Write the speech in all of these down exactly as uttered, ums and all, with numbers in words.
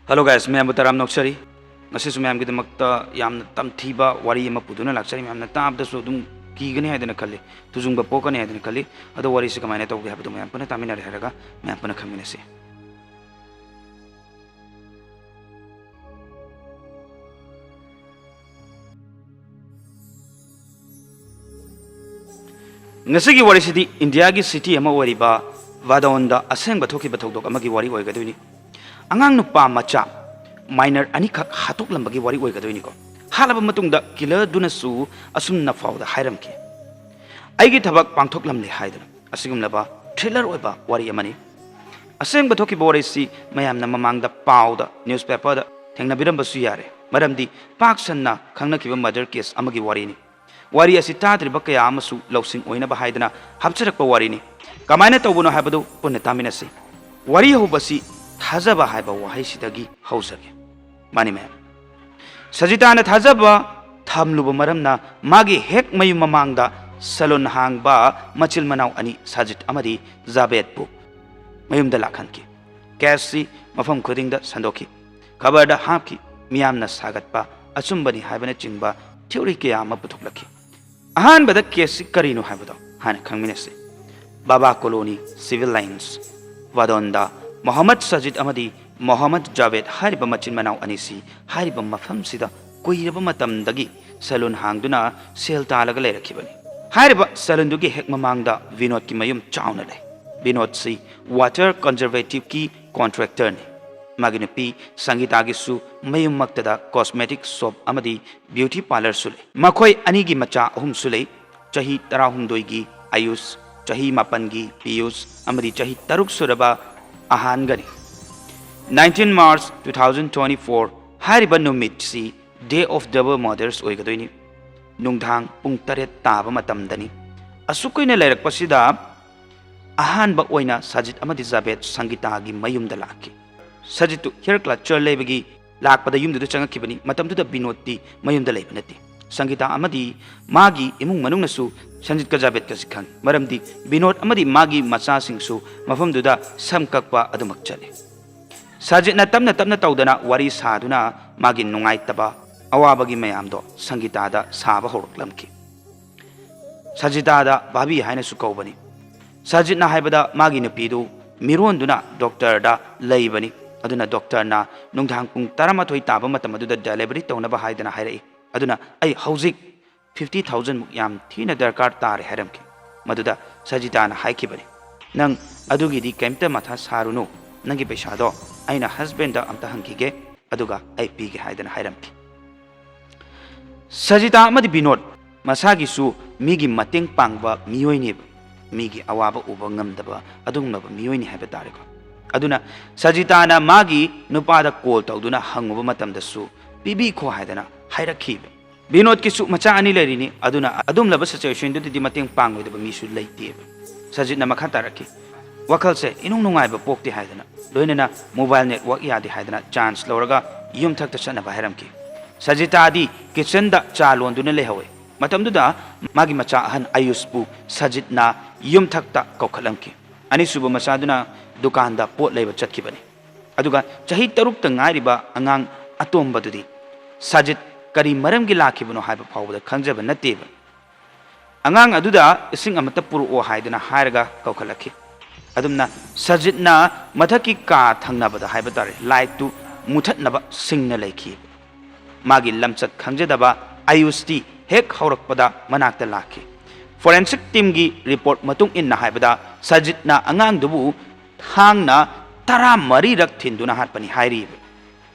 Hello guys, ꯃꯌꯥꯝꯕꯨ ꯇꯔꯥꯝꯅ ꯑꯣꯛꯆꯔꯤ꯫ ꯉꯁꯤꯁꯨ ꯃꯌꯥꯝꯒꯤꯗꯃꯛꯇ ꯌꯥꯝꯅ ꯇꯝꯊꯤꯕ ꯋꯥꯔꯤ ꯑꯃ ꯄꯨꯗꯨꯅ ꯂꯥꯛꯆꯔꯤ꯫ ꯃꯌꯥꯝꯅ ꯇꯥꯕꯗꯁꯨ ꯑꯗꯨꯝ ꯀꯤꯒꯅꯤ ꯍꯥꯏꯗꯅ ꯈꯜꯂꯤ, ꯇꯨꯖꯨꯡꯕ ꯄꯣꯛꯀꯅꯤ ꯍꯥꯏꯗꯅ ꯈꯜꯂꯤ꯫ ꯑꯗꯣ ꯋꯥꯔꯤꯁꯤ ꯀꯃꯥꯏꯅ ꯇꯧꯒꯦ ꯍꯥꯏꯕꯗꯣ ꯃꯌꯥꯝ ꯄꯨꯟꯅ ꯇꯥꯃꯤꯟꯅꯔꯦ ꯍꯥꯏꯔꯒ ꯃꯌꯥꯝ ꯄꯨꯟꯅ ꯈꯪꯃꯤꯟꯅꯁꯤ꯫ ꯉꯁꯤꯒꯤ ꯋꯥꯔꯤꯁꯤꯗꯤ ꯏꯟꯗꯤꯌꯥꯒꯤ ꯁꯤꯇꯤ ꯑꯃ ꯑꯣꯏꯔꯤꯕ ꯚꯥꯗꯣꯟꯗ ꯑꯁꯦꯡꯕ ꯊꯣꯛꯈꯤꯕ ꯊꯧꯗꯣꯛ ꯑꯃꯒꯤ ꯋꯥꯔꯤ ꯑꯣꯏꯒꯗꯣꯏꯅꯤ꯫ ꯑꯉꯥꯡ ꯅꯨꯄꯥ ꯃꯆꯥ ꯃꯥꯏꯅꯔ ꯑꯅꯤꯈꯛ ꯍꯥꯠꯇꯣꯛꯂꯝꯕꯒꯤ ꯋꯥꯔꯤ ꯑꯣꯏꯒꯗꯣꯏꯅꯤꯀꯣ꯫ ꯍꯥꯠꯂꯕ ꯃꯇꯨꯡꯗ ꯀꯤꯂꯔꯗꯨꯅꯁꯨ ꯑꯁꯨꯝꯅ ꯐꯥꯎꯗ ꯍꯥꯏꯔꯝꯈꯤ, "ꯑꯩꯒꯤ ꯊꯕꯛ ꯄꯥꯡꯊꯣꯛꯂꯝꯂꯦ" ꯍꯥꯏꯗꯨꯅ꯫ ꯑꯁꯤꯒꯨꯝꯂꯕ ꯊ꯭ꯔꯤꯂꯔ ꯑꯣꯏꯕ ꯋꯥꯔꯤ ꯑꯃꯅꯤ꯫ ꯑꯁꯦꯡꯕ ꯊꯣꯛꯈꯤꯕ ꯋꯥꯔꯤꯁꯤ ꯃꯌꯥꯝꯅ ꯃꯃꯥꯡꯗ ꯄꯥꯎꯗ, ꯅ꯭ꯌꯨꯁꯄꯦꯄꯔꯗ ꯊꯦꯡꯅꯕꯤꯔꯝꯕꯁꯨ ꯌꯥꯔꯦ, ꯃꯔꯝꯗꯤ ꯄꯥꯛ ꯁꯟꯅ ꯈꯪꯅꯈꯤꯕ ꯃꯔꯗꯔ ꯀꯦꯁ ꯑꯃꯒꯤ ꯋꯥꯔꯤꯅꯤ꯫ ꯋꯥꯔꯤ ꯑꯁꯤ ꯇꯥꯗ꯭ꯔꯤꯕ ꯀꯌꯥ ꯑꯃꯁꯨ ꯂꯧꯁꯤꯡ ꯑꯣꯏꯅꯕ ꯍꯥꯏꯗꯅ ꯍꯥꯞꯆꯔꯛꯄ ꯋꯥꯔꯤꯅꯤ꯫ ꯀꯃꯥꯏꯅ ꯇꯧꯕꯅꯣ ꯍꯥꯏꯕꯗꯨ ꯄꯨꯟꯅ ꯇꯥꯃꯤꯟꯅꯁꯤ꯫ ꯋꯥꯔꯤ ꯍꯧꯕꯁꯤ ꯊꯥꯖꯕ ꯍꯥꯏꯕ ꯋꯥꯍꯩꯁꯤꯗꯒꯤ ꯍꯧꯖꯒꯦ꯫ ꯃꯥꯅꯤ ꯃꯌꯥꯝ, ꯁꯖꯤꯇꯥꯅ ꯊꯥꯖꯕ ꯊꯝꯂꯨꯕ ꯃꯔꯝꯅ ꯃꯥꯒꯤ ꯍꯦꯛ ꯃꯌꯨꯝ ꯃꯃꯥꯡꯗ ꯁꯦꯂꯨꯟ ꯍꯥꯡꯕ ꯃꯆꯤꯜ ꯃꯅꯥꯎ ꯑꯅꯤ ꯁꯥꯖꯤꯠ ꯑꯃꯗꯤ ꯖꯥꯕꯦꯗꯄꯨ ꯃꯌꯨꯝꯗ ꯂꯥꯛꯍꯟꯈꯤ꯫ ꯀꯦꯁꯁꯤ ꯃꯐꯝ ꯈꯨꯗꯤꯡꯗ ꯁꯟꯗꯣꯛꯈꯤ, ꯈꯕꯔꯗ ꯍꯥꯞꯈꯤ, ꯃꯤꯌꯥꯝꯅ ꯁꯥꯒꯠꯄ, ꯑꯆꯨꯝꯕꯅꯤ ꯍꯥꯏꯕꯅꯆꯤꯡꯕ ꯊꯤꯑꯣꯔꯤ ꯀꯌꯥ ꯑꯃ ꯄꯨꯊꯣꯛꯂꯛꯈꯤ꯫ ꯑꯍꯥꯟꯕꯗ ꯀꯦꯁꯁꯤ ꯀꯔꯤꯅꯣ ꯍꯥꯏꯕꯗꯣ ꯍꯥꯟꯅ ꯈꯪꯃꯤꯟꯅꯁꯤ꯫ ꯕꯥꯕꯥ ꯀꯣꯂꯣꯅꯤ, ꯁꯤꯚꯤꯜ ꯂꯥꯏꯟꯁ, ꯋꯥꯗꯣꯟꯗ ꯃꯣꯍꯝꯃꯗ ꯁꯖꯤꯗ ꯑꯃꯗꯤ ꯃꯣꯍꯝꯃꯗ ꯖꯥꯕꯦꯗ ꯍꯥꯏꯔꯤꯕ ꯃꯆꯤꯟ ꯃꯅꯥꯎ ꯑꯅꯤꯁꯤ ꯍꯥꯏꯔꯤꯕ ꯃꯐꯝꯁꯤꯗ ꯀꯨꯏꯔꯕ ꯃꯇꯝꯗꯒꯤ ꯁꯦꯂꯨꯟ ꯍꯥꯡꯗꯨꯅ ꯁꯦꯜ ꯇꯥꯜꯂꯒ ꯂꯩꯔꯛꯈꯤꯕꯅꯤ꯫ ꯍꯥꯏꯔꯤꯕ ꯁꯦꯂꯨꯟꯗꯨꯒꯤ ꯍꯦꯛ ꯃꯃꯥꯡꯗ ꯕꯤꯅꯣꯗꯀꯤ ꯃꯌꯨꯝ ꯆꯥꯎꯅ ꯂꯩ꯫ ꯕꯤꯅꯣꯗꯁꯤ ꯋꯥꯇꯔ ꯀꯟꯖꯔꯚꯦꯇꯤꯚꯀꯤ ꯀꯣꯟꯇ꯭ꯔꯦꯛꯇꯔꯅꯤ꯫ ꯃꯥꯒꯤ ꯅꯨꯄꯤ ꯁꯪꯒꯤꯇꯥꯒꯤꯁꯨ ꯃꯌꯨꯝꯃꯛꯇꯗ ꯀꯣꯁꯃꯦꯇꯤꯛ ꯁꯣꯞ ꯑꯃꯗꯤ ꯕ꯭ꯌꯨꯇꯤ ꯄꯥꯔꯂꯔꯁꯨ ꯂꯩ꯫ ꯃꯈꯣꯏ ꯑꯅꯤꯒꯤ ꯃꯆꯥ ꯑꯍꯨꯝꯁꯨ ꯂꯩ꯫ ꯆꯍꯤ ꯇꯔꯥꯍꯨꯝꯗꯣꯏꯒꯤ ꯑꯌꯨꯁ, ꯆꯍꯤ ꯃꯥꯄꯟꯒꯤ ꯄꯤꯌꯨꯁ ꯑꯃꯗꯤ ꯆꯍꯤ ꯇꯔꯨꯛ ꯁꯨꯔꯕ ꯑꯍꯥꯟꯒꯅꯤ꯫ Nineteen March two thousand twenty-four ꯍꯥꯏꯔꯤꯕ ꯅꯨꯃꯤꯠꯁꯤ Day of Double Mothers ꯑꯣꯏꯒꯗꯣꯏꯅꯤ꯫ ꯅꯨꯡꯗꯥꯡ ꯄꯨꯡ ꯇꯔꯦꯠ ꯇꯥꯕ ꯃꯇꯝꯗꯅꯤ꯫ ꯑꯁꯨꯛ ꯀꯨꯏꯅ ꯂꯩꯔꯛꯄꯁꯤꯗ ꯑꯍꯥꯟꯕ ꯑꯣꯏꯅ ꯁꯖꯤꯠ ꯑꯃꯗꯤ ꯖꯥꯕꯦꯗ ꯁꯪꯒꯤꯇꯥꯒꯤ ꯃꯌꯨꯝꯗ ꯂꯥꯛꯈꯤ꯫ ꯁꯖꯤꯠꯇꯨ ꯍꯤꯌꯔ ꯀꯂꯆꯔ ꯂꯩꯕꯒꯤ ꯂꯥꯛꯄꯗ ꯌꯨꯝꯗꯨꯗ ꯆꯪꯉꯛꯈꯤꯕꯅꯤ꯫ ꯃꯇꯝꯗꯨꯗ ꯕꯤꯅꯣꯗꯇꯤ ꯃꯌꯨꯝꯗ ꯂꯩꯕ ꯅꯠꯇꯦ꯫ ꯁꯪꯒꯤꯇꯥ ꯑꯃꯗꯤ ꯃꯥꯒꯤ ꯏꯃꯨꯡ ꯃꯅꯨꯡꯅꯁꯨ ꯁꯟꯖꯤꯠꯀ ꯖꯥꯕꯦꯗꯀꯁꯤ ꯈꯪꯏ, ꯃꯔꯝꯗꯤ ꯕꯤꯅꯣꯗ ꯑꯃꯗꯤ ꯃꯥꯒꯤ ꯃꯆꯥꯁꯤꯡꯁꯨ ꯃꯐꯝꯗꯨꯗ ꯁꯝ ꯀꯛꯄ ꯑꯗꯨꯃꯛ ꯆꯠꯂꯤ꯫ ꯁꯖꯤꯠꯅ ꯇꯞꯅ ꯇꯞꯅ ꯇꯧꯗꯅ ꯋꯥꯔꯤ ꯁꯥꯗꯨꯅ ꯃꯥꯒꯤ ꯅꯨꯡꯉꯥꯏꯇꯕ, ꯑꯋꯥꯕꯒꯤ ꯃꯌꯥꯝꯗꯣ ꯁꯪꯒꯤꯇꯥꯗ ꯁꯥꯕ ꯍꯧꯔꯛꯂꯝꯈꯤ꯫ ꯁꯖꯤꯇꯥꯗ ꯚꯥꯕꯤ ꯍꯥꯏꯅꯁꯨ ꯀꯧꯕꯅꯤ꯫ ꯁꯖꯤꯠꯅ ꯍꯥꯏꯕꯗ ꯃꯥꯒꯤ ꯅꯨꯄꯤꯗꯨ ꯃꯤꯔꯣꯟꯗꯨꯅ ꯗꯣꯛꯇꯔꯗ ꯂꯩꯕꯅꯤ꯫ ꯑꯗꯨꯅ ꯗꯣꯛꯇꯔꯅ ꯅꯨꯡꯗꯥꯡ ꯄꯨꯡ ꯇꯔꯥꯃꯥꯊꯣꯏ ꯇꯥꯕ ꯃꯇꯝ ꯑꯗꯨꯗ ꯗꯦꯂꯤꯚꯔꯤ ꯇꯧꯅꯕ ꯍꯥꯏꯗꯅ ꯍꯥꯏꯔꯛꯏ꯫ ꯑꯗꯨꯅ ꯑꯩ ꯍꯧꯖꯤꯛ ꯐꯤꯐꯇꯤ ꯊꯥꯎꯖꯟꯃꯨꯛ ꯌꯥꯝ ꯊꯤꯅ ꯗꯔꯀꯥꯔ ꯇꯥꯔꯦ ꯍꯥꯏꯔꯝꯈꯤ꯫ ꯃꯗꯨꯗ ꯁꯖꯤꯇꯥꯅ ꯍꯥꯏꯈꯤꯕꯅꯤ, "ꯅꯪ ꯑꯗꯨꯒꯤꯗꯤ ꯀꯩꯝꯇ ꯃꯊꯥ ꯁꯥꯔꯨꯅꯨ, ꯅꯪꯒꯤ ꯄꯩꯁꯥꯗꯣ ꯑꯩꯅ ꯍꯁꯕꯦꯟꯗ ꯑꯝꯇ ꯍꯪꯈꯤꯒꯦ, ꯑꯗꯨꯒ ꯑꯩ ꯄꯤꯒꯦ" ꯍꯥꯏꯗꯅ ꯍꯥꯏꯔꯝꯈꯤ꯫ ꯁꯖꯤꯇꯥ ꯑꯃꯗꯤ ꯕꯤꯅꯣꯗ ꯃꯁꯥꯒꯤꯁꯨ ꯃꯤꯒꯤ ꯃꯇꯦꯡ ꯄꯥꯡꯕ ꯃꯤꯑꯣꯏꯅꯦꯕ, ꯃꯤꯒꯤ ꯑꯋꯥꯕ ꯎꯕ ꯉꯝꯗꯕ ꯑꯗꯨꯒꯨꯝꯂꯕ ꯃꯤꯑꯣꯏꯅꯤ ꯍꯥꯏꯕ ꯇꯥꯔꯦꯀꯣ꯫ ꯑꯗꯨꯅ ꯁꯖꯤꯇꯥꯅ ꯃꯥꯒꯤ ꯅꯨꯄꯥꯗ ꯀꯣꯜ ꯇꯧꯗꯨꯅ ꯍꯪꯉꯨꯕ ꯃꯇꯝꯗꯁꯨ ꯄꯤꯕꯤꯈꯣ ꯍꯥꯏꯗꯅ ꯍꯥꯏꯔꯛꯈꯤꯕ꯫ ꯕꯤꯅꯣꯗꯀꯤꯁꯨ ꯃꯆꯥ ꯑꯅꯤ ꯂꯩꯔꯤꯅꯤ, ꯑꯗꯨꯅ ꯑꯗꯨꯝꯂꯕ ꯁꯤꯆꯨꯋꯦꯁꯟꯗꯨꯗꯗꯤ ꯃꯇꯦꯡ ꯄꯥꯡꯂꯣꯏꯗꯕ ꯃꯤꯁꯨ ꯂꯩꯇꯦꯕ꯫ ꯁꯖꯤꯠꯅ ꯃꯈꯥ ꯇꯥꯔꯛꯈꯤ, "ꯋꯥꯈꯜꯁꯦ ꯏꯅꯨꯡ ꯅꯨꯡꯉꯥꯏꯕ ꯄꯣꯛꯇꯦ" ꯍꯥꯏꯗꯅ, ꯂꯣꯏꯅꯅ ꯃꯣꯕꯥꯏꯜ ꯅꯦꯠꯋꯥꯛ ꯌꯥꯗꯦ ꯍꯥꯏꯗꯅ ꯆꯥꯟꯁ ꯂꯧꯔꯒ ꯌꯨꯝꯊꯛꯇ ꯆꯠꯅꯕ ꯍꯥꯏꯔꯝꯈꯤ꯫ ꯁꯖꯤꯇꯥꯗꯤ ꯀꯤꯆꯟꯗ ꯆꯥ ꯂꯣꯟꯗꯨꯅ ꯂꯩꯍꯧꯋꯦ꯫ ꯃꯇꯝꯗꯨꯗ ꯃꯥꯒꯤ ꯃꯆꯥ ꯑꯍꯟ ꯑꯌꯨꯁꯄꯨ ꯁꯖꯤꯠꯅ ꯌꯨꯝꯊꯛꯇ ꯀꯧꯈꯠꯂꯝꯈꯤ꯫ ꯑꯅꯤꯁꯨꯕ ꯃꯆꯥꯗꯨꯅ ꯗꯨꯀꯥꯟꯗ ꯄꯣꯠ ꯂꯩꯕ ꯆꯠꯈꯤꯕꯅꯤ꯫ ꯑꯗꯨꯒ ꯆꯍꯤ ꯇꯔꯨꯛꯇ ꯉꯥꯏꯔꯤꯕ ꯑꯉꯥꯡ ꯑꯇꯣꯝꯕꯗꯨꯗꯤ ꯁꯖꯤꯠ ꯀꯔꯤ ꯃꯔꯝꯒꯤ ꯂꯥꯛꯈꯤꯕꯅꯣ ꯍꯥꯏꯕ ꯐꯥꯎꯕꯗ ꯈꯪꯖꯕ ꯅꯠꯇꯦꯕ꯫ ꯑꯉꯥꯡ ꯑꯗꯨꯗ ꯏꯁꯤꯡ ꯑꯃꯠꯇ ꯄꯨꯔꯛꯑꯣ ꯍꯥꯏꯗꯨꯅ ꯍꯥꯏꯔꯒ ꯀꯧꯈꯠꯂꯛꯈꯤ꯫ ꯑꯗꯨꯝꯅ ꯁꯖꯤꯠꯅ ꯃꯊꯛꯀꯤ ꯀꯥ ꯊꯪꯅꯕꯗ ꯍꯥꯏꯕ ꯇꯥꯔꯦ, ꯂꯥꯏꯠꯇꯨ ꯃꯨꯊꯠꯅꯕ ꯁꯤꯡꯅ ꯂꯩꯈꯤ꯫ ꯃꯥꯒꯤ ꯂꯝꯆꯠ ꯈꯪꯖꯗꯕ ꯑꯌꯨꯁꯇꯤ ꯍꯦꯛ ꯍꯧꯔꯛꯄꯗ ꯃꯅꯥꯛꯇ ꯂꯥꯛꯈꯤ꯫ ꯐꯣꯔꯦꯟꯁꯤꯛ ꯇꯤꯝꯒꯤ ꯔꯤꯄꯣꯔꯠ ꯃꯇꯨꯡ ꯏꯟꯅ ꯍꯥꯏꯕꯗ, ꯁꯖꯤꯠꯅ ꯑꯉꯥꯡꯗꯨꯕꯨ ꯊꯥꯡꯅ ꯇꯔꯥꯃꯔꯤꯔꯛ ꯊꯤꯟꯗꯨꯅ ꯍꯥꯠꯄꯅꯤ ꯍꯥꯏꯔꯤꯕ꯫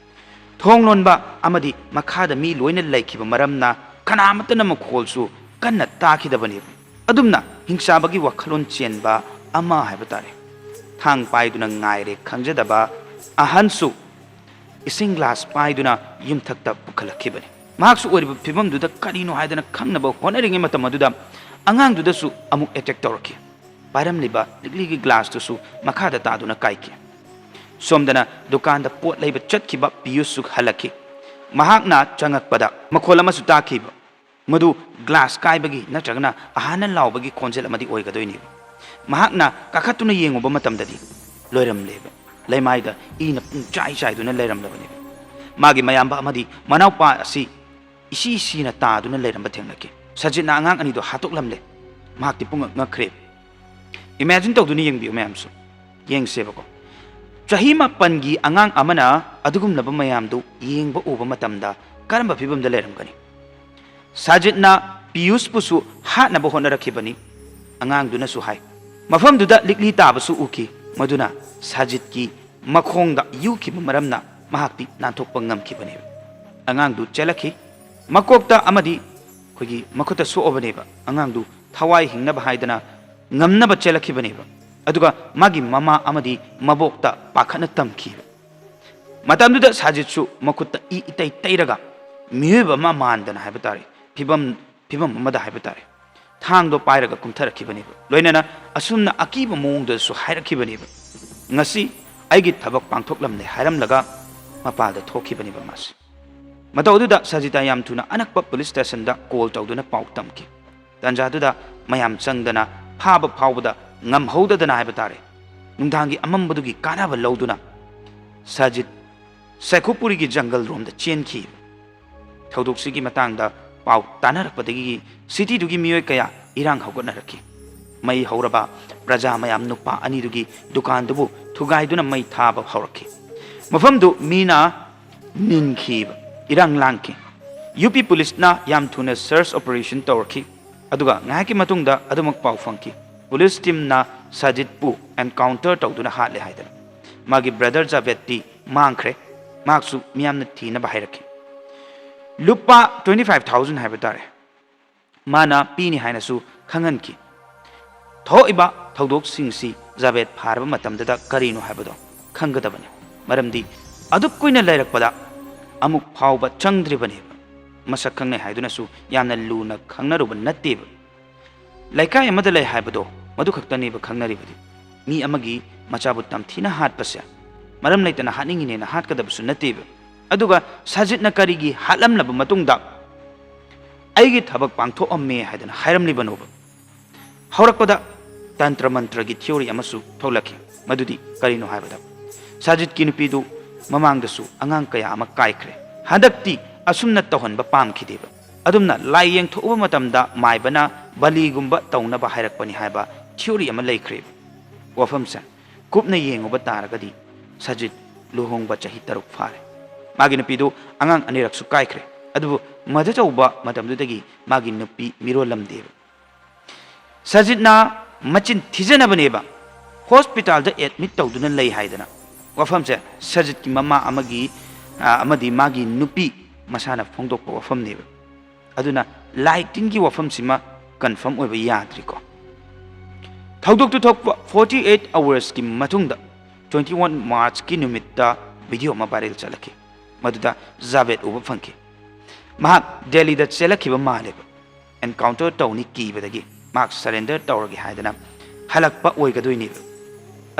ꯊꯣꯡ ꯂꯣꯟꯕ ꯑꯃꯗꯤ ꯃꯈꯥꯗ ꯃꯤ ꯂꯣꯏꯅ ꯂꯩꯈꯤꯕ ꯃꯔꯝꯅ ꯀꯅꯥꯃꯠꯇꯅ ꯃꯈꯣꯜꯁꯨ ꯀꯟꯅ ꯇꯥꯈꯤꯗꯕꯅꯤ꯫ ꯑꯗꯨꯝꯅ ꯍꯤꯡꯆꯥꯕꯒꯤ ꯋꯥꯈꯜꯂꯣꯟ ꯆꯦꯟꯕ ꯑꯃ ꯍꯥꯏꯕ ꯇꯥꯔꯦ꯫ ꯊꯥꯡ ꯄꯥꯏꯗꯨꯅ ꯉꯥꯏꯔꯦ ꯈꯪꯖꯗꯕ ꯑꯍꯟꯁꯨ ꯏꯁꯤꯡ ꯒ꯭ꯂꯥꯁ ꯄꯥꯏꯗꯨꯅ ꯌꯨꯝꯊꯛꯇ ꯄꯨꯈꯠꯂꯛꯈꯤꯕꯅꯤ꯫ ꯃꯍꯥꯛꯁꯨ ꯑꯣꯏꯔꯤꯕ ꯐꯤꯕꯝꯗꯨꯗ ꯀꯔꯤꯅꯣ ꯍꯥꯏꯗꯅ ꯈꯪꯅꯕ ꯍꯣꯠꯅꯔꯤꯉꯩ ꯃꯇꯝ ꯑꯗꯨꯗ ꯑꯉꯥꯡꯗꯨꯗꯁꯨ ꯑꯃꯨꯛ ꯑꯦꯇꯦꯛ ꯇꯧꯔꯛꯈꯤ꯫ ꯄꯥꯏꯔꯝꯂꯤꯕ ꯂꯤꯛꯂꯤꯒꯤ ꯒ꯭ꯂꯥꯁꯇꯨꯁꯨ ꯃꯈꯥꯗ ꯇꯥꯗꯨꯅ ꯀꯥꯏꯈꯤ꯫ ꯁꯣꯝꯗꯅ ꯗꯨꯀꯥꯟꯗ ꯄꯣꯠ ꯂꯩꯕ ꯆꯠꯈꯤꯕ ꯄꯤꯌꯨꯁꯁꯨ ꯍꯜꯂꯛꯈꯤ꯫ ꯃꯍꯥꯛꯅ ꯆꯪꯉꯛꯄꯗ ꯃꯈꯣꯜ ꯑꯃꯁꯨ ꯇꯥꯈꯤꯕ꯫ ꯃꯗꯨ ꯒ꯭ꯂꯥꯁ ꯀꯥꯏꯕꯒꯤ ꯅꯠꯇ꯭ꯔꯒꯅ ꯑꯍꯥꯟꯅ ꯂꯥꯎꯕꯒꯤ ꯈꯣꯟꯖꯦꯜ ꯑꯃꯗꯤ ꯑꯣꯏꯒꯗꯣꯏꯅꯦꯕ꯫ ꯃꯍꯥꯛꯅ ꯀꯥꯈꯠꯇꯨꯅ ꯌꯦꯡꯉꯨꯕ ꯃꯇꯝꯗꯗꯤ ꯂꯣꯏꯔꯝꯂꯦꯕ꯫ ꯂꯩꯃꯥꯏꯗ ꯏꯅ ꯄꯨꯡꯆꯥꯏ ꯆꯥꯏꯗꯨꯅ ꯂꯩꯔꯝꯂꯕꯅꯤ꯫ ꯃꯥꯒꯤ ꯃꯌꯥꯝꯕ ꯑꯃꯗꯤ ꯃꯅꯥꯎꯄꯥ ꯑꯁꯤ ꯏꯁꯤ ꯁꯤꯅ ꯇꯥꯗꯨꯅ ꯂꯩꯔꯝꯕ ꯊꯦꯡꯅꯈꯤ꯫ ꯁꯖꯤꯠꯅ ꯑꯉꯥꯡ ꯑꯅꯤꯗꯨ ꯍꯥꯠꯇꯣꯛꯂꯝꯂꯦ꯫ ꯃꯍꯥꯛꯇꯤ ꯄꯨꯡꯉꯛ ꯉꯛꯈ꯭ꯔꯦ꯫ ꯏꯃꯦꯖꯤꯟ ꯇꯧꯗꯨꯅ ꯌꯦꯡꯕꯤꯌꯨ ꯃꯌꯥꯝꯁꯨ꯫ ꯌꯦꯡꯁꯦꯕꯀꯣ꯫ ꯆꯍꯤ ꯃꯥꯄꯟꯒꯤ ꯑꯉꯥꯡ ꯑꯃꯅ ꯑꯗꯨꯒꯨꯝꯂꯕ ꯃꯌꯥꯝꯗꯨ ꯌꯦꯡꯕ ꯎꯕ ꯃꯇꯝꯗ ꯀꯔꯝꯕ ꯐꯤꯕꯝꯗ ꯂꯩꯔꯝꯒꯅꯤ? ꯁꯥꯖꯤꯠꯅ ꯄꯤꯌꯨꯁꯄꯨꯁꯨ ꯍꯥꯠꯅꯕ ꯍꯣꯠꯅꯔꯛꯈꯤꯕꯅꯤ꯫ ꯑꯉꯥꯡꯗꯨꯅꯁꯨ ꯍꯥꯏ꯫ ꯃꯐꯝꯗꯨꯗ ꯂꯤꯛꯂꯤ ꯇꯥꯕꯁꯨ ꯎꯈꯤ꯫ ꯃꯗꯨꯅ ꯁꯥꯖꯤꯠꯀꯤ ꯃꯈꯣꯡꯗ ꯌꯨꯈꯤꯕ ꯃꯔꯝꯅ ꯃꯍꯥꯛꯇꯤ ꯅꯥꯟꯊꯣꯛꯄ ꯉꯝꯈꯤꯕꯅꯦꯕ꯫ ꯑꯉꯥꯡꯗꯨ ꯆꯦꯜꯂꯛꯈꯤ꯫ ꯃꯀꯣꯛꯇ ꯑꯃꯗꯤ ꯑꯩꯈꯣꯏꯒꯤ ꯃꯈꯨꯠꯇ ꯁꯣꯛꯑꯕꯅꯦꯕ꯫ ꯑꯉꯥꯡꯗꯨ ꯊꯋꯥꯏ ꯍꯤꯡꯅꯕ ꯍꯥꯏꯗꯅ ꯉꯝꯅꯕ ꯆꯦꯜꯂꯛꯈꯤꯕꯅꯦꯕ꯫ ꯑꯗꯨꯒ ꯃꯥꯒꯤ ꯃꯃꯥ ꯑꯃꯗꯤ ꯃꯕꯣꯛꯇ ꯄꯥꯈꯠꯅ ꯇꯝꯈꯤꯕ꯫ ꯃꯇꯝꯗꯨꯗ ꯁꯥꯖꯤꯠꯁꯨ ꯃꯈꯨꯠꯇ ꯏ ꯏꯇꯩ ꯇꯩꯔꯒ ꯃꯤꯑꯣꯏꯕ ꯑꯃ ꯃꯥꯟꯗꯅ ꯍꯥꯏꯕ ꯇꯥꯔꯦ, ꯐꯤꯕꯝ, ꯐꯤꯕꯝ ꯑꯃꯗ ꯍꯥꯏꯕ ꯇꯥꯔꯦ, ꯊꯥꯡꯗꯣ ꯄꯥꯏꯔꯒ ꯀꯨꯝꯊꯔꯛꯈꯤꯕꯅꯦꯕ꯫ ꯂꯣꯏꯅꯅ ꯑꯁꯨꯝꯅ ꯑꯀꯤꯕ ꯃꯑꯣꯡꯗꯁꯨ ꯍꯥꯏꯔꯛꯈꯤꯕꯅꯦꯕ, "ꯉꯁꯤ ꯑꯩꯒꯤ ꯊꯕꯛ ꯄꯥꯡꯊꯣꯛꯂꯝꯂꯦ" ꯍꯥꯏꯔꯝꯂꯒ ꯃꯄꯥꯜꯗ ꯊꯣꯛꯈꯤꯕꯅꯦꯕ ꯃꯥꯁꯦ꯫ ꯃꯇꯧ ꯑꯗꯨꯗ ꯁꯖꯤꯇꯥ ꯌꯥꯝ ꯊꯨꯅ ꯑꯅꯛꯄ ꯄꯨꯂꯤꯁ ꯁ꯭ꯇꯦꯁꯟꯗ ꯀꯣꯜ ꯇꯧꯗꯨꯅ ꯄꯥꯎ ꯇꯝꯈꯤ꯫ ꯇꯥꯟꯖꯥꯗꯨꯗ ꯃꯌꯥꯝ ꯆꯪꯗꯅ ꯐꯥꯕ ꯐꯥꯎꯕꯗ ꯉꯝꯍꯧꯗꯗꯅ ꯍꯥꯏꯕ ꯇꯥꯔꯦ, ꯅꯨꯡꯗꯥꯡꯒꯤ ꯑꯃꯝꯕꯗꯨꯒꯤ ꯀꯥꯟꯅꯕ ꯂꯧꯗꯨꯅ ꯁꯖꯤꯠ ꯁꯦꯈꯨꯄꯨꯔꯤꯒꯤ ꯖꯪꯒꯜ ꯔꯣꯝꯗ ꯆꯦꯟꯈꯤ꯫ ꯊꯧꯗꯣꯛꯁꯤꯒꯤ ꯃꯇꯥꯡꯗ ꯄꯥꯎ ꯇꯥꯅꯔꯛꯄꯗꯒꯤ ꯁꯤꯇꯤꯗꯨꯒꯤ ꯃꯤꯑꯣꯏ ꯀꯌꯥ ꯏꯔꯥꯡ ꯍꯧꯒꯠꯅꯔꯛꯈꯤ꯫ ꯃꯩ ꯍꯧꯔꯕ ꯄ꯭ꯔꯖꯥ ꯃꯌꯥꯝ ꯅꯨꯄꯥ ꯑꯅꯤꯗꯨꯒꯤ ꯗꯨꯀꯥꯟꯗꯨꯕꯨ ꯊꯨꯒꯥꯏꯗꯨꯅ ꯃꯩ ꯊꯥꯕ ꯍꯧꯔꯛꯈꯤ꯫ ꯃꯐꯝꯗꯨ ꯃꯤꯅ ꯅꯤꯟꯈꯤꯕ, ꯏꯔꯥꯡ ꯂꯥꯡꯈꯤ꯫ ꯌꯨ ꯄꯤ ꯄꯨꯂꯤꯁꯅ ꯌꯥꯝ ꯊꯨꯅ ꯁꯔꯆ ꯑꯣꯄꯔꯦꯁꯟ ꯇꯧꯔꯛꯈꯤ꯫ ꯑꯗꯨꯒ ꯉꯥꯏꯍꯥꯛꯀꯤ ꯃꯇꯨꯡꯗ ꯑꯗꯨꯃꯛ ꯄꯥꯎ ꯐꯪꯈꯤ, ꯄꯨꯂꯤꯁ ꯇꯤꯝꯅ ꯁꯖꯤꯠꯄꯨ ꯑꯦꯟꯀꯥꯎꯟꯇꯔ ꯇꯧꯗꯨꯅ ꯍꯥꯠꯂꯦ ꯍꯥꯏꯗꯅ꯫ ꯃꯥꯒꯤ ꯕ꯭ꯔꯗꯔ ꯖꯥꯚꯦꯗꯇꯤ ꯃꯥꯡꯈ꯭ꯔꯦ꯫ ꯃꯍꯥꯛꯁꯨ ꯃꯤꯌꯥꯝꯅ ꯊꯤꯅꯕ ꯍꯥꯏꯔꯛꯈꯤ꯫ ꯂꯨꯄꯥ twenty five thousand ꯍꯥꯏꯕ ꯇꯥꯔꯦ, ꯃꯥꯅ ꯄꯤꯅꯤ ꯍꯥꯏꯅꯁꯨ ꯈꯪꯍꯟꯈꯤ꯫ ꯊꯣꯛꯏꯕ ꯊꯧꯗꯣꯛꯁꯤꯡꯁꯤ ꯖꯥꯚꯦꯗ ꯐꯥꯔꯕ ꯃꯇꯝꯗꯗ ꯀꯔꯤꯅꯣ ꯍꯥꯏꯕꯗꯣ ꯈꯪꯒꯗꯕꯅꯤ꯫ ꯃꯔꯝꯗꯤ ꯑꯗꯨꯛ ꯀꯨꯏꯅ ꯂꯩꯔꯛꯄꯗ ꯑꯃꯨꯛ ꯐꯥꯎꯕ ꯆꯪꯗ꯭ꯔꯤꯕꯅꯦꯕ꯫ ꯃꯁꯛ ꯈꯪꯅꯩ ꯍꯥꯏꯗꯨꯅꯁꯨ ꯌꯥꯝꯅ ꯂꯨꯅ ꯈꯪꯅꯔꯨꯕ ꯅꯠꯇꯦꯕ꯫ ꯂꯩꯀꯥꯏ ꯑꯃꯗ ꯂꯩ ꯍꯥꯏꯕꯗꯣ, ꯃꯗꯨ ꯈꯛꯇꯅꯦꯕ ꯈꯪꯅꯔꯤꯕꯗꯤ꯫ ꯃꯤ ꯑꯃꯒꯤ ꯃꯆꯥꯕꯨ ꯇꯝꯊꯤꯅ ꯍꯥꯠꯄꯁꯦ ꯃꯔꯝ ꯂꯩꯇꯅ ꯍꯥꯠꯅꯤꯡꯉꯤꯅꯦꯅ ꯍꯥꯠꯀꯗꯕꯁꯨ ꯅꯠꯇꯦꯕ꯫ ꯑꯗꯨꯒ ꯁꯖꯤꯠꯅ ꯀꯔꯤꯒꯤ ꯍꯥꯠꯂꯝꯂꯕ ꯃꯇꯨꯡꯗ "ꯑꯩꯒꯤ ꯊꯕꯛ ꯄꯥꯡꯊꯣꯛꯑꯝꯃꯦ" ꯍꯥꯏꯗꯅ ꯍꯥꯏꯔꯝꯂꯤꯕꯅꯣꯕ? ꯍꯧꯔꯛꯄꯗ ꯇꯟꯇ꯭ꯔ ꯃꯟꯇ꯭ꯔꯒꯤ ꯊꯤꯑꯣꯔꯤ ꯑꯃꯁꯨ ꯊꯣꯛꯂꯛꯈꯤ꯫ ꯃꯗꯨꯗꯤ ꯀꯔꯤꯅꯣ ꯍꯥꯏꯕꯗ, ꯁꯥꯖꯤꯠꯀꯤ ꯅꯨꯄꯤꯗꯨ ꯃꯃꯥꯡꯗꯁꯨ ꯑꯉꯥꯡ ꯀꯌꯥ ꯑꯃ ꯀꯥꯏꯈ꯭ꯔꯦ꯫ ꯍꯟꯗꯛꯇꯤ ꯑꯁꯨꯝꯅ ꯇꯧꯍꯟꯕ ꯄꯥꯝꯈꯤꯗꯦꯕ꯫ ꯑꯗꯨꯝꯅ ꯂꯥꯏ ꯌꯦꯡꯊꯣꯛꯎꯕ ꯃꯇꯝꯗ ꯃꯥꯏꯕꯅ ꯕꯂꯤꯒꯨꯝꯕ ꯇꯧꯅꯕ ꯍꯥꯏꯔꯛꯄꯅꯤ ꯍꯥꯏꯕ ꯊꯤꯑꯣꯔꯤ ꯑꯃ ꯂꯩꯈ꯭ꯔꯦꯕ꯫ ꯋꯥꯐꯝꯁꯦ ꯀꯨꯞꯅ ꯌꯦꯡꯉꯨꯕ ꯇꯥꯔꯒꯗꯤ ꯁꯖꯤꯠ ꯂꯨꯍꯣꯡꯕ ꯆꯍꯤ ꯇꯔꯨꯛ ꯐꯥꯔꯦ꯫ ꯃꯥꯒꯤ ꯅꯨꯄꯤꯗꯨ ꯑꯉꯥꯡ ꯑꯅꯤꯔꯛꯁꯨ ꯀꯥꯏꯈ꯭ꯔꯦ꯫ ꯑꯗꯨꯕꯨ ꯃꯗꯨ ꯇꯧꯕ ꯃꯇꯝꯗꯨꯗꯒꯤ ꯃꯥꯒꯤ ꯅꯨꯄꯤ ꯃꯤꯔꯣꯜꯂꯝꯗꯦꯕ꯫ ꯁꯖꯤꯠꯅ ꯃꯆꯤꯟ ꯊꯤꯖꯅꯕꯅꯦꯕ ꯍꯣꯁꯄꯤꯇꯥꯜꯗ ꯑꯦꯗꯃꯤꯠ ꯇꯧꯗꯨꯅ ꯂꯩ ꯍꯥꯏꯗꯅ꯫ ꯋꯥꯐꯝꯁꯦ ꯁꯖꯤꯠꯀꯤ ꯃꯃꯥ ꯑꯃꯒꯤ, ꯑ, ꯑꯃꯗꯤ ꯃꯥꯒꯤ ꯅꯨꯄꯤ ꯃꯁꯥꯅ ꯐꯣꯡꯗꯣꯛꯄ ꯋꯥꯐꯝꯅꯦꯕ꯫ ꯑꯗꯨꯅ ꯂꯥꯏ ꯇꯤꯟꯒꯤ ꯋꯥꯐꯝꯁꯤꯃ ꯀꯟꯐꯥꯔꯝ ꯑꯣꯏꯕ ꯌꯥꯗ꯭ꯔꯤꯀꯣ꯫ ꯊꯧꯗꯣꯛꯇꯨ ꯊꯣꯛꯄ forty eight hoursꯀꯤ ꯃꯇꯨꯡꯗ twenty one Marchꯀꯤ ꯅꯨꯃꯤꯠꯇ ꯚꯤꯗꯤꯑꯣ ꯑꯃ ꯚꯥꯏꯔꯦꯜ ꯆꯠꯂꯛꯈꯤ꯫ ꯃꯗꯨꯗ ꯖꯥꯕꯦꯗ ꯎꯕ ꯐꯪꯈꯤ꯫ ꯃꯍꯥꯛ ꯗꯦꯜꯂꯤꯗ ꯆꯦꯜꯂꯛꯈꯤꯕ ꯃꯥꯜꯂꯦꯕ꯫ ꯑꯦꯟꯀꯥꯎꯟꯇꯔ ꯇꯧꯅꯤ ꯀꯤꯕꯗꯒꯤ ꯃꯍꯥꯛ ꯁꯔꯦꯟꯗꯔ ꯇꯧꯔꯒꯦ ꯍꯥꯏꯗꯅ ꯍꯜꯂꯛꯄ ꯑꯣꯏꯒꯗꯣꯏꯅꯦꯕ꯫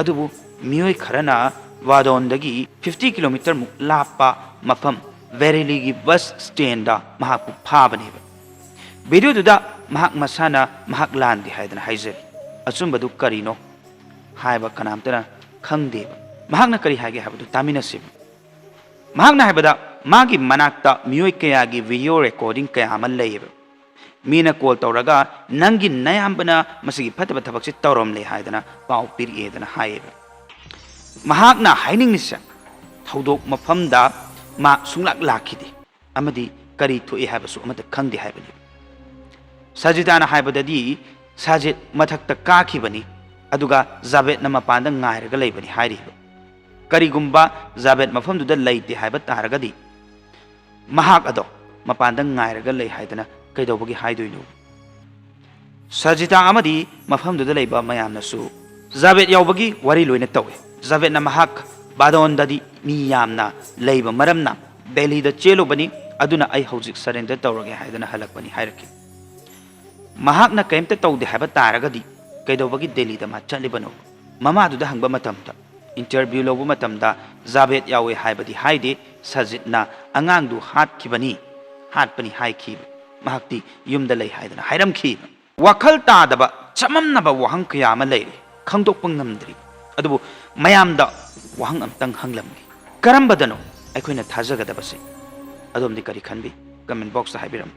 ꯑꯗꯨꯕꯨ ꯃꯤꯑꯣꯏ ꯈꯔꯅ ꯕꯥꯗꯣꯟꯗꯒꯤ fifty kilometerꯃꯨꯛ ꯂꯥꯞꯄ ꯃꯐꯝ ꯕꯦꯔꯦꯂꯤꯒꯤ ꯕꯁ ꯁ꯭ꯇꯦꯟꯗ ꯃꯍꯥꯛꯄꯨ ꯐꯥꯕꯅꯦꯕ꯫ ꯚꯤꯗꯤꯑꯣꯗꯨꯗ ꯃꯍꯥꯛ ꯃꯁꯥꯅ ꯃꯍꯥꯛ ꯂꯥꯟꯗꯦ ꯍꯥꯏꯗꯅ ꯍꯥꯏꯖꯔꯤ꯫ ꯑꯆꯨꯝꯕꯗꯨ ꯀꯔꯤꯅꯣ ꯍꯥꯏꯕ ꯀꯅꯥꯝꯇꯅ ꯈꯪꯗꯦꯕ꯫ ꯃꯍꯥꯛꯅ ꯀꯔꯤ ꯍꯥꯏꯒꯦ ꯍꯥꯏꯕꯗꯨ ꯇꯥꯃꯤꯟꯅꯁꯦꯕ꯫ ꯃꯍꯥꯛꯅ ꯍꯥꯏꯕꯗ ꯃꯥꯒꯤ ꯃꯅꯥꯛꯇ ꯃꯤꯑꯣꯏ ꯀꯌꯥꯒꯤ ꯚꯤꯗꯤꯑꯣ ꯔꯦꯀꯣꯔꯗꯤꯡ ꯀꯌꯥ ꯑꯃ ꯂꯩꯌꯦꯕ꯫ ꯃꯤꯅ ꯀꯣꯜ ꯇꯧꯔꯒ ꯅꯪꯒꯤ ꯅꯌꯥꯝꯕꯅ ꯃꯁꯤꯒꯤ ꯐꯠꯇꯕ ꯊꯕꯛꯁꯤ ꯇꯧꯔꯝꯂꯦ ꯍꯥꯏꯗꯅ ꯄꯥꯎ ꯄꯤꯔꯛꯑꯦꯗꯅ ꯍꯥꯏꯌꯦꯕ꯫ ꯃꯍꯥꯛꯅ ꯍꯥꯏꯅꯤꯡꯂꯤꯁꯦ ꯊꯧꯗꯣꯛ ꯃꯐꯝꯗ ꯃꯥ ꯁꯨꯡꯂꯥꯛ ꯂꯥꯛꯈꯤꯗꯦ ꯑꯃꯗꯤ ꯀꯔꯤ ꯊꯣꯛꯏ ꯍꯥꯏꯕꯁꯨ ꯑꯃꯠꯇ ꯈꯪꯗꯦ ꯍꯥꯏꯕꯅꯤ꯫ ꯁꯖꯤꯇꯥꯅ ꯍꯥꯏꯕꯗꯗꯤ ꯁꯖꯤꯠ ꯃꯊꯛꯇ ꯀꯥꯈꯤꯕꯅꯤ, ꯑꯗꯨꯒ ꯖꯥꯕꯦꯗꯅ ꯃꯄꯥꯟꯗ ꯉꯥꯏꯔꯒ ꯂꯩꯕꯅꯤ ꯍꯥꯏꯔꯤꯕ꯫ ꯀꯔꯤꯒꯨꯝꯕ ꯖꯥꯕꯦꯗ ꯃꯐꯝꯗꯨꯗ ꯂꯩꯇꯦ ꯍꯥꯏꯕ ꯇꯥꯔꯒꯗꯤ ꯃꯍꯥꯛ ꯑꯗꯣ ꯃꯄꯥꯟꯗ ꯉꯥꯏꯔꯒ ꯂꯩ ꯍꯥꯏꯗꯅ ꯀꯩꯗꯧꯕꯒꯤ ꯍꯥꯏꯗꯣꯏꯅꯣ? ꯁꯖꯤꯇꯥ ꯑꯃꯗꯤ ꯃꯐꯝꯗꯨꯗ ꯂꯩꯕ ꯃꯌꯥꯝꯅꯁꯨ ꯖꯥꯕꯦꯗ ꯌꯥꯎꯕꯒꯤ ꯋꯥꯔꯤ ꯂꯣꯏꯅ ꯇꯧꯏ꯫ ꯖꯥꯕꯦꯗꯅ ꯃꯍꯥꯛ ꯕꯥꯗꯣꯟꯗꯗꯤ ꯃꯤ ꯌꯥꯝꯅ ꯂꯩꯕ ꯃꯔꯝꯅ ꯗꯦꯜꯂꯤꯗ ꯆꯦꯜꯂꯨꯕꯅꯤ, ꯑꯗꯨꯅ ꯑꯩ ꯍꯧꯖꯤꯛ ꯁꯔꯦꯟꯗꯔ ꯇꯧꯔꯒꯦ ꯍꯥꯏꯗꯅ ꯍꯜꯂꯛꯄꯅꯤ ꯍꯥꯏꯔꯛꯈꯤ꯫ ꯃꯍꯥꯛꯅ ꯀꯔꯤꯝꯇ ꯇꯧꯗꯦ ꯍꯥꯏꯕ ꯇꯥꯔꯒꯗꯤ ꯀꯩꯗꯧꯕꯒꯤ ꯗꯦꯜꯂꯤꯗ ꯃꯥ ꯆꯠꯂꯤꯕꯅꯣ? ꯃꯃꯥꯗꯨꯗ ꯍꯪꯕ ꯃꯇꯝꯗ, ꯏꯟꯇꯔꯚ꯭ꯌꯨ ꯂꯧꯕ ꯃꯇꯝꯗ ꯖꯥꯕꯦꯗ ꯌꯥꯎꯋꯦ ꯍꯥꯏꯕꯗꯤ ꯍꯥꯏꯗꯦ, ꯁꯖꯤꯠꯅ ꯑꯉꯥꯡꯗꯨ ꯍꯥꯠꯈꯤꯕꯅꯤ, ꯍꯥꯠꯄꯅꯤ ꯍꯥꯏꯈꯤ꯫ ꯃꯍꯥꯛꯇꯤ ꯌꯨꯝꯗ ꯂꯩ ꯍꯥꯏꯗꯅ ꯍꯥꯏꯔꯝꯈꯤ꯫ ꯋꯥꯈꯜ ꯇꯥꯗꯕ ꯆꯃꯝꯅꯕ ꯋꯥꯍꯪ ꯀꯌꯥ ꯑꯃ ꯂꯩꯔꯤ, ꯈꯪꯗꯣꯛꯄ ꯉꯝꯗ꯭ꯔꯤ꯫ ꯑꯗꯨꯕꯨ ꯃꯌꯥꯝꯗ ꯋꯥꯍꯪ ꯑꯝꯇꯪ ꯍꯪꯂꯝꯒꯦ, ꯀꯔꯝꯕꯗꯅꯣ ꯑꯩꯈꯣꯏꯅ ꯊꯥꯖꯒꯗꯕꯁꯦ? ꯑꯗꯣꯝꯗꯤ ꯀꯔꯤ ꯈꯟꯕꯤ? Comment boxꯇ ꯍꯥꯏꯕꯤꯔꯝꯃꯨ꯫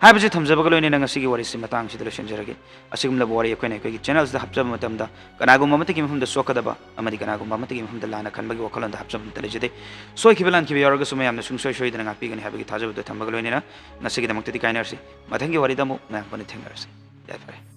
ꯍꯥꯏꯕꯁꯤ ꯊꯝꯖꯕꯒ ꯂꯣꯏꯅꯅ ꯉꯁꯤꯒꯤ ꯋꯥꯔꯤꯁꯤ ꯃꯇꯥꯡꯁꯤꯗ ꯂꯣꯏꯁꯤꯟꯖꯔꯒꯦ꯫ ꯑꯁꯤꯒꯨꯝꯂꯕ ꯋꯥꯔꯤ ꯑꯩꯈꯣꯏꯅ ꯑꯩꯈꯣꯏꯒꯤ channelꯁꯤꯗ ꯍꯥꯞꯆꯕ ꯃꯇꯝꯗ ꯀꯅꯥꯒꯨꯝꯕ ꯑꯃꯠꯇꯒꯤ ꯃꯐꯝꯗ ꯁꯣꯛꯀꯗꯕ ꯑꯃꯗꯤ ꯀꯅꯥꯒꯨꯝꯕ ꯑꯃꯠꯇꯒꯤ ꯃꯐꯝꯗ ꯂꯥꯟꯅ ꯈꯟꯕꯒꯤ ꯋꯥꯈꯜꯂꯣꯟꯗ ꯍꯥꯞꯆꯕ ꯑꯃꯠꯇ ꯂꯩꯖꯗꯦ꯫ ꯁꯣꯏꯈꯤꯕ ꯂꯥꯟꯈꯤꯕ ꯌꯥꯎꯔꯒꯁꯨ ꯃꯌꯥꯝꯅ ꯁꯨꯡꯁꯣꯏ ꯁꯣꯏꯗꯅ ꯉꯥꯛꯄꯤꯒꯅꯤ ꯍꯥꯏꯕꯒꯤ ꯊꯥꯖꯕꯗꯨ ꯊꯝꯕꯒ ꯂꯣꯏꯅꯅ ꯉꯁꯤꯒꯤꯗꯃꯛꯇꯗꯤ ꯀꯥꯏꯅꯔꯁꯤ꯫ ꯃꯊꯪꯒꯤ ꯋꯥꯔꯤꯗ ꯑꯃꯨꯛ ꯃꯌꯥꯝ ꯄꯨꯟꯅ ꯊꯦꯡꯅꯔꯁꯤ꯫ ꯌꯥꯏꯐꯔꯦ꯫